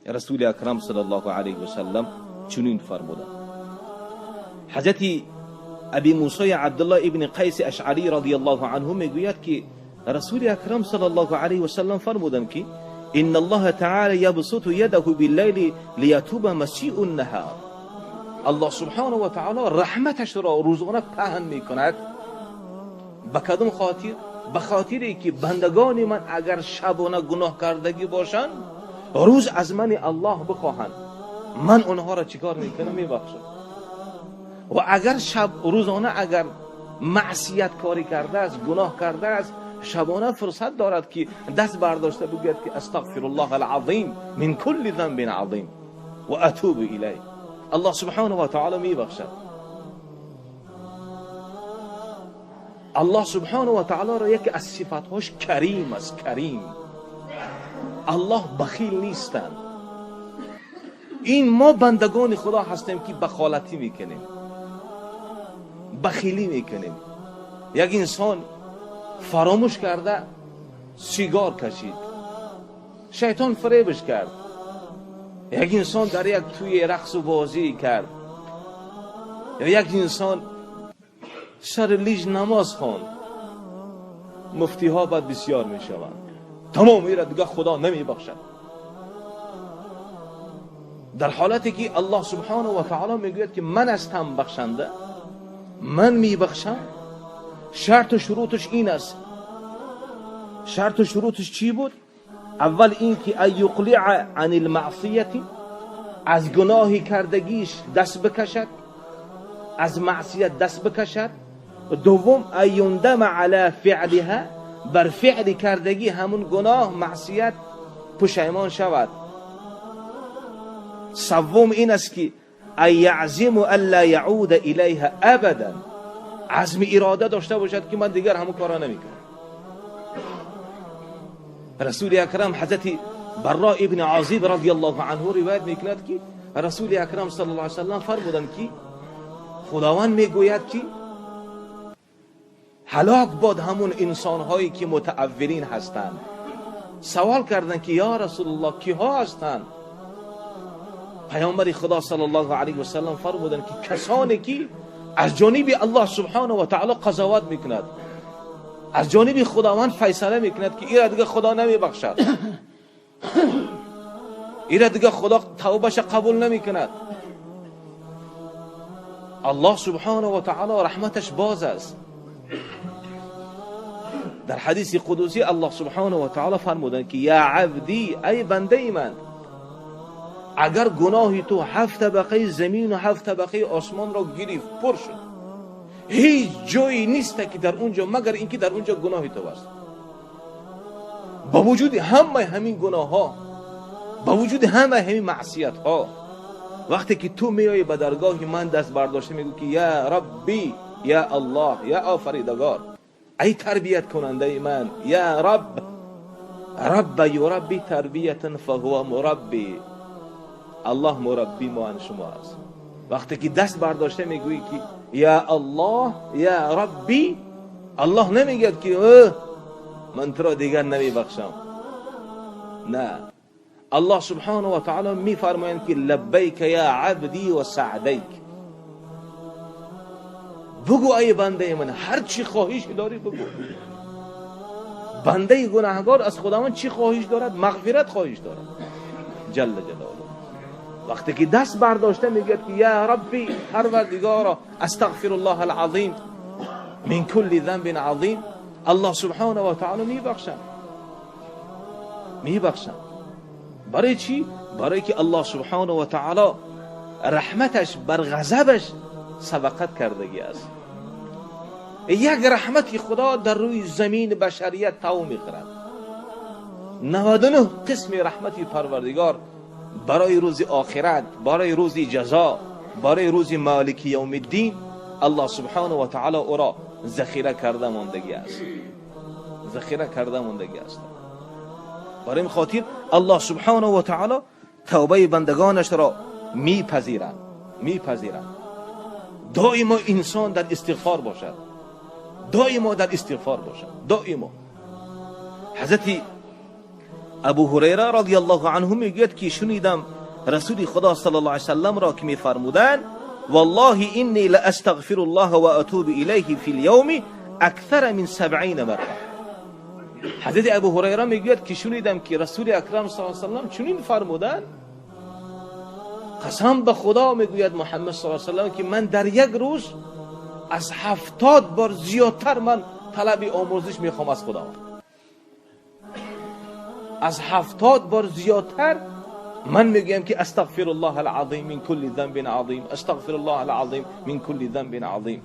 رسول اکرم صلی الله علیه و سلم چنین فرمودند. حضرت ابی موسی عبدالله ابن قیس اشعری رضی الله عنه میگوید که رسول اکرم صلی الله علیه و سلم فرمودند که ان الله تعالی یبسط یده باللیل لیتوب مسیء النهار. الله سبحانه و تعالی رحمتش را روزانه پهن میکند. به کدام خاطر؟ به خاطری که بندگان من اگر شبانه گناه کردگی باشند، روز از من الله بخواهند، من اونها را چیکار میکنم؟ میبخشم. و اگر شب روزانه اگر معصیت کاری کرده است، گناه کرده است، شبانه فرصت دارد که دست برداشته بگوید که استغفر الله العظیم من کل ذنب عظیم و اتوب الیه. الله سبحانه و تعالی میبخشد. الله سبحانه و تعالی را یکی از صفاتهاش کریم است. کریم. الله بخیل نیستند. این ما بندگان خدا هستیم که بخالتی میکنیم، بخیلی میکنیم. یک انسان فراموش کرده سیگار کشید، شیطان فریبش کرد. یک انسان در یک توی رقص و بازی کرد، یا یک انسان سر لیج نماز خواند. مفتی ها باید بسیار میشوند، تمام ایره دیگه خدا نمیبخشد. در حالتی که الله سبحانه و تعالی میگوید که من هستم بخشنده، من میبخشم. شرط و شروطش این است. شرط و شروطش چی بود؟ اول این که ایقلع عن المعصیت، از گناهی کردگیش دست بکشد، از معصیت دست بکشد. دوم ایندم علی فعلها، بر فعل کردگی همون گناه معصیت پشیمان شود. سوم این است که ایعزم الا یعود الیها ابدا، عزم اراده داشته باشد که من دیگر همون کارا نمیکنم. رسول اکرم حضرت براء ابن عازب رضی الله عنه روایت میکند که رسول اکرم صلی الله علیه وسلم فرمودند که خداوند میگوید که هلاک باد همون انسانهایی که متأولین هستند. سوال کردند که یا رسول الله کیها هستند؟ پیامبر خدا صلی الله علیه و سلم فرمودند که کسانی که از جانب الله سبحانه و تعالی قضاوت میکند، از جانب خداوند فیصله میکند که ایرا دیگه خدا نمیبخشد، ایرا دیگه خدا توبهش قبول نمیکند. الله سبحانه و تعالی رحمتش باز است. در حدیث قدسی الله سبحانه و تعالی فرمودند که یا عبدی، ای بنده من، اگر گناهی تو 7 طبقه زمین و 7 طبقه آسمان را گرفت، پر شد، هیچ جایی نیست که در اونجا مگر اینکه در اونجا گناهی تو است. با وجود همه همین گناه ها، با وجود همه همین معصیت ها، وقتی که تو میای به درگاه من دست برداشته میگو که یا ربی، یا الله، یا آفریدگار، ای تربیت کننده من، یا رب، رب یربی تربیتا فهو مربی. الله مربی ما شما است. وقتی که دست برداشته میگویی که یا الله، یا ربی، الله نمیگه که من تو را دیگر نمیبخشم. نه، الله سبحانه و تعالی میفرمایند که لبیک یا عبدی و سعدیک، بگو ای بنده من، هر چی خواهش داری بگو. بنده گناهگار از خداوند چی خواهش دارد؟ مغفرت خواهش دارد جل جلاله. وقتی که دست برداشته میگه که یا ربی، پروردگارا، استغفر الله العظیم من کل ذنب عظیم، الله سبحانه و تعالی میبخشد، میبخشد. برای چی؟ برای که الله سبحانه و تعالی رحمتش بر غضبش سبقت کردگی است. یک رحمت خدا در روی زمین بشریت تاو میخورد. 99 قسم رحمت پروردگار برای روز آخرت، برای روز جزا، برای روز مالک یوم الدین، الله سبحانه و تعالی او را ذخیره کرده ماندگی است، ذخیره کرده ماندگی است. برای این خاطر الله سبحانه و تعالی توبه بندگانش را میپذیرند، میپذیرند. دائما انسان در استغفار باشد، دائما در استغفار باشد، دائما. حضرت Абу Ҳурайра радиаллоҳу анҳу мегӯяд ки шунидам Расули Худо саллаллоҳу алайҳи васаллам ро ки мефармуданд: والله إني لأستغفر الله وأتوب إليه في اليوم أكثر من 70 مرة. حضرت ابو هریره میگوید که شنیدم که رسول اکرم صلی الله علیه و سلم چنین فرمودند: قسم به خدا، میگوید محمد صلی الله علیه و سلم، که من در یک روز از 70 بار زیادتر من طلب آمرزش میخوام از خدا. از 70 بار زیادتر من میگویم که استغفر الله العظیم من كل ذنب عظیم، استغفر الله العظیم من كل ذنب عظیم.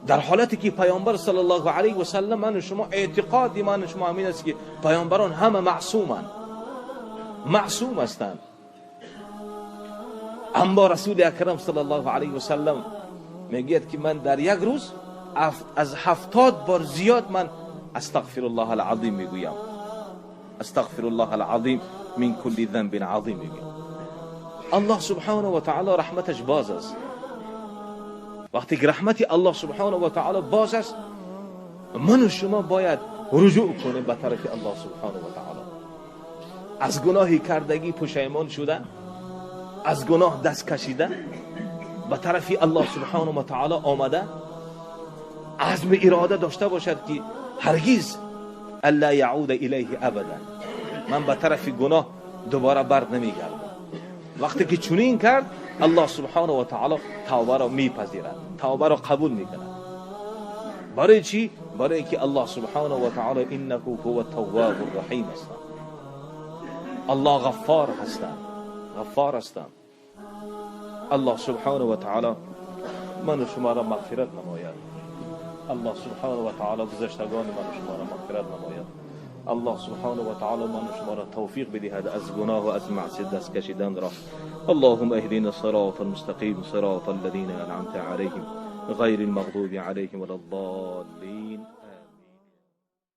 در حالتی که پیامبر صلی الله علیه و سلم، من و شما اعتقاد من و شما همین است که پیامبران همه معصومند، معصوم هستند. اما رسول اکرم صلی الله علیه و سلم میگوید که من در یک روز از 70 بار زیاد من استغفر الله العظیم میگویم، استغفر الله العظیم من كل ذنب عظیم میگویم. الله سبحانه و تعالی رحمتش باز است. وقتی که رحمت الله سبحانه و تعالی باز است، من و شما باید رجوع کنیم به طرف الله سبحانه و تعالی، از گناهی کردگی پشیمان شده، از گناه دست کشیده، به طرف الله سبحانه و تعالی آمده، عزم اراده داشته باشد که هرگز الا یعود الیه ابدا، من به طرف گناه دوباره بر نمیگردم. وقتی که چنین کرد، الله سبحانه و تعالی توبه را میپذیرد، توبه را قبول میکند. برای چی؟ برای که الله سبحانه و تعالی انه هو التواب الرحیم است. الله غفار هستند، غفار هستند. الله سبحانه و تعالی من و شما را مغفرت نماید. الله سبحانه و تعالی گذشتگان من و شما را مغفرت نماید. الله سبحانه و تعالی من و شما را توفیق بدهد از گناه و از معصیت دست کشیدن را. اللهم اهدنا الصراط المستقيم، صراط الذين أنعمت عليهم، غير المغضوب عليهم ولا الضالين.